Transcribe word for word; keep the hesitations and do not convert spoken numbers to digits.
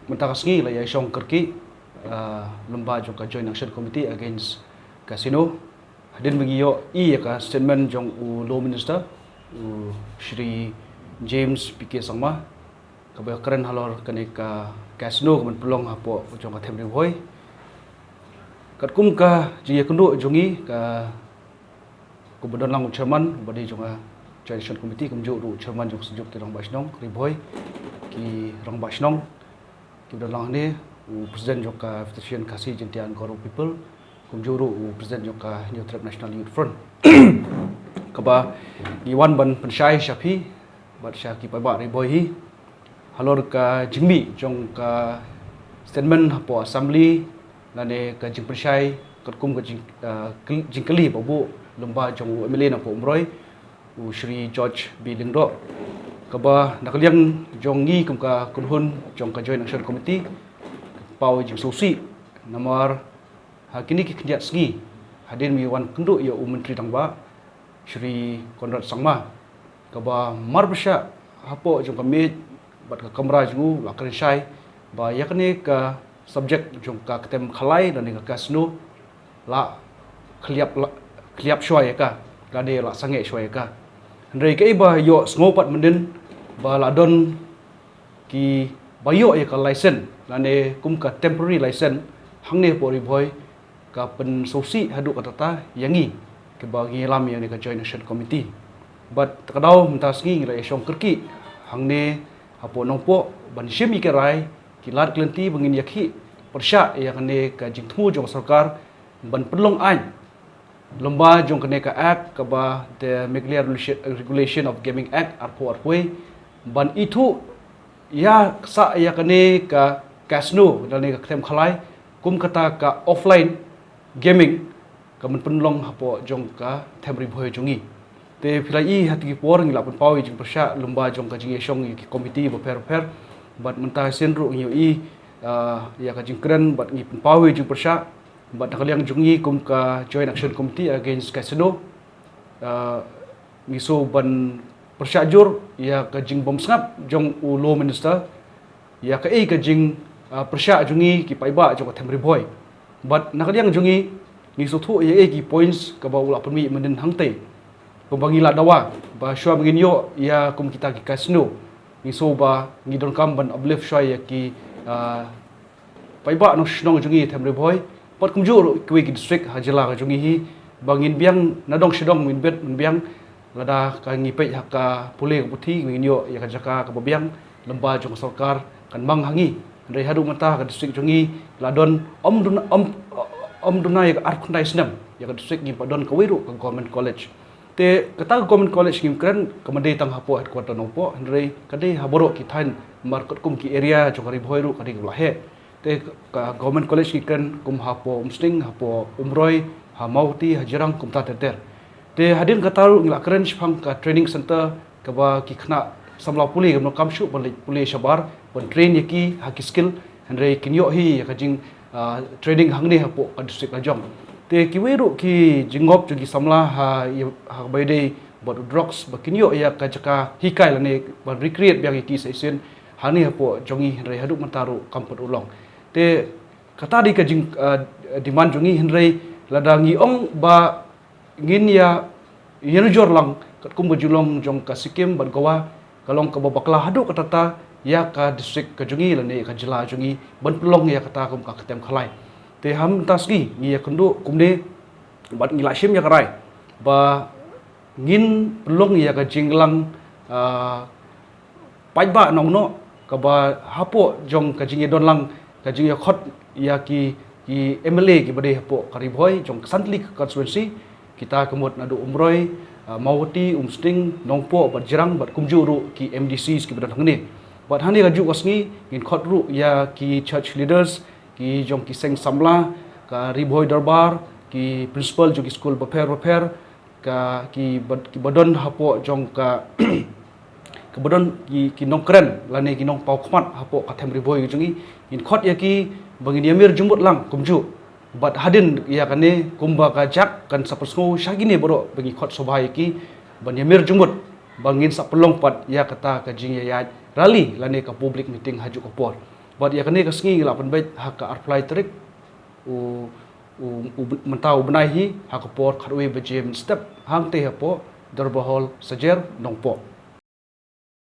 Mynta ka sngi la ïashong kyrkieh, ah, lyngba jong ka Joint Action Committee against casino. Hadien ba ngi ïohi ïa ka statement jong u Law Minister, u Shri James P K Sangma, kaba ïakren halor kane ka casino kaban pynlong hapoh jong ka Them Ri Bhoi. Katkum ka jingïakynduh jong ngi, ka, kumba don lang u chairman, uba dei jong ka Joint Action Committee, kumjuh ruh u chairman jong ka Synjuk ki Rangbah Shnong Ri Bhoi, ki Rangbah Shnong kiba don lang hangne, u president jong ka Federation Khasi Jaintia and Garo People, kumjuh ruh u president jong ka Hynñiewtrep National Youth Front. Kaba ngi wan ban pynshai sha phi bad sha ki paidbah Ri Bhoi hi halor ka jingmih jong ka statement hapoh Assembly, lane ka jingpynshai katkum ka jing, ah, kl-, jingkylli ba buh lyngba jong u M L A na poh Umroi, u Shri George B Lyngdoh, kaba na ka liang jong ngi kum ka kynhun jong ka Joint Action Committee, paw jingsngewsih namar ha kine ki khyndiat sngi hadien ba ngi wan kynduh ïa u Myntri Rangbah, Shri Conrad Sangma, kaba mar ba shah hapoh jong ka miej bad ka kamra jong u la kren shai ba ïa kane ka subject jong ka ktien khalai lane ka casino la khliap, la khliap shuwa ïa ka, lane la sangeh shuwa ïa ka. Hynrei kaei ba ïohsngew pat mynnin ba la don kiba ïoh ïa ka license lane kum ka temporary license hangne hapoh Ri Bhoi, ka pynsngewsih haduh katta ïa ngi kiba ngi ïalam ïa kane ka Joint Action Committee. Bad ta ka daw mynta sngi ngi la ïashong kyrkieh hangne hapoh Nongpoh ban shim ïa ki rai, ki lad ki lynti ba ngin ïakhih pyrshah ïa kane ka jingthmu jong ka sorkar ban pynlong aiñ lyngba jong kane ka Act kaba the Meghalaya Regulation, Regulation of Gaming Act arphew arphew, ban ithuh ïa, sah ïa kane ka casino lane ka ktien khalai kum kata ka offline gaming kaban pynlong hapoh jong ka Them Ri Bhoi jong ngi. Te phi la i ha kine ki por ngi la pynpaw ïa jingpyrshah lyngba jong ka jingïashong ïa ki komiti bapher bapher. Bad mynta sien ruh ngi ïohi, ah, ïa ka jingkren bad ngi pynpaw ïa jingpyrshah. Bad na ka liang jong ngi kum ka Joint Action Committee Against Casino, ah, ngi shu ban pyrshah jur ïa ka jingbymsngap jong u Law Minister ïa kaei ka jing, ah, pyrshah jong ngi ki paidbah jong ka Them Ri Bhoi. Bad na ka liang jong ngi, ngi sngewthuh ïa ki points kaba u la pynmih mynnin hangtei. Kumba ngi la dawa ba shuwa ba ngin ïoh ïa kum kita ki casino, ngi shu ba ngi donkam ban uplift shuwa ïa ki, ah, paidbah nongshong shnong jong ngi Them Ri Bhoi, bad kumjuh ruh kiwei ki district ha jylla ka jong ngi hi, ba ngin biang na dong sha dong, ngin bit ngin biang, lada ka ngi peit ha ka pule ka puthi ngin ïoh ïa ka jaka kaba biang lyngba jong ka sorkar kan mang ha ngi. Hynrei haduh mynta ka district jong ngi la don ym duna, ym, ym duna ïa ka arphew khyndai snem ïa ka district, ngi pat don kawei ruh ka government college. Te kata ka government college ngim kren kam dei tang hapoh headquarter Nongpoh, hynrei ka dei ha baroh ki thaiñ, namar katkum ki area jong ka Ri Bhoi ruh ka dei kaba la heh. Te ka government college ngi kren kum hapoh Umsning, hapoh Umroi, ha Mawhati, ha Jirang, kumta ter ter. Te hadien kata ruh ngi la kren shaphang ka training center kaba ki khynnah samla pule ki donkam shuh ban leit pule shabar ban train ïa ki ha ki skill, hynrei kin ïoh hi ïa ka jing, ah, training hangne hapoh ka district la jong. Te kiwei ruh ki jingngop jong ki samla ha, ha kaba ïadei bad u drugs ba kin ïoh ïa ka jaka hikai lane ban recreate biang ïa ki sa shisien hangne hapoh jong ngi, hynrei haduh mynta ruh kam pat u long. Te kata dei ka jing, ah, demand jong ngi, hynrei lada ngi ong ba ngin ïa, ïa nujor lang katkum ka jinglong jong ka Sikkim bad Goa, ka long kaba bakla haduh katta ïa ka district ka jong ngi lane ka jylla jong ngi ban pynlong ïa kata kum ka ktien khalai. Te ha mynta sngi ngi ïakynduh kumne bad ngi la shim ïa ka rai ba ngin pynlong ïa ka jingïalang, ah, paidbah nongno kaba hapoh jong ka jingïadon lang, ka jingïakhot ïa ki, ki M L A kiba dei hapoh ka Ri Bhoi jong ka Santli constituency, kita ka mut naduh Umroi, ah, Mawhati, Umsning, Nongpoh bad Jirang bad kumjuh ruh ki M D Cs kiba don hangne. Bad hangne kajuh ka sngi ngin khot ruh ïa ki church leaders, ki jong ki seng samla, ka Ri Bhoi Dorbar, ki principal jong ki skul bapher bapher, ka, ki ba, kiba don hapoh jong ka, kaba don ki, ki nongkren lane ki nongpaw khmat hapoh ka Them Ri Bhoi jong ngi, ngin khot ïa ki ba ngin ïamir jingmut lang kumjuh. Bad hadien ïa kane kumba ka jak kan sa pynsngew sha kine baroh ba ngi khot sngewbha ïa ki ban ïamir jingmut ba ngin sa pynlong pat ïa kata ka jingïaid rally lane ka public meeting hajuh ka por. Bad ïa kane ka sngi ngi la pynbeit ha ka arphew lai tarik u, u, u mynta u bnai hi ha ka por khatwei baje mynstep hangtei hapoh Durbar Hall Sajer Nongpoh.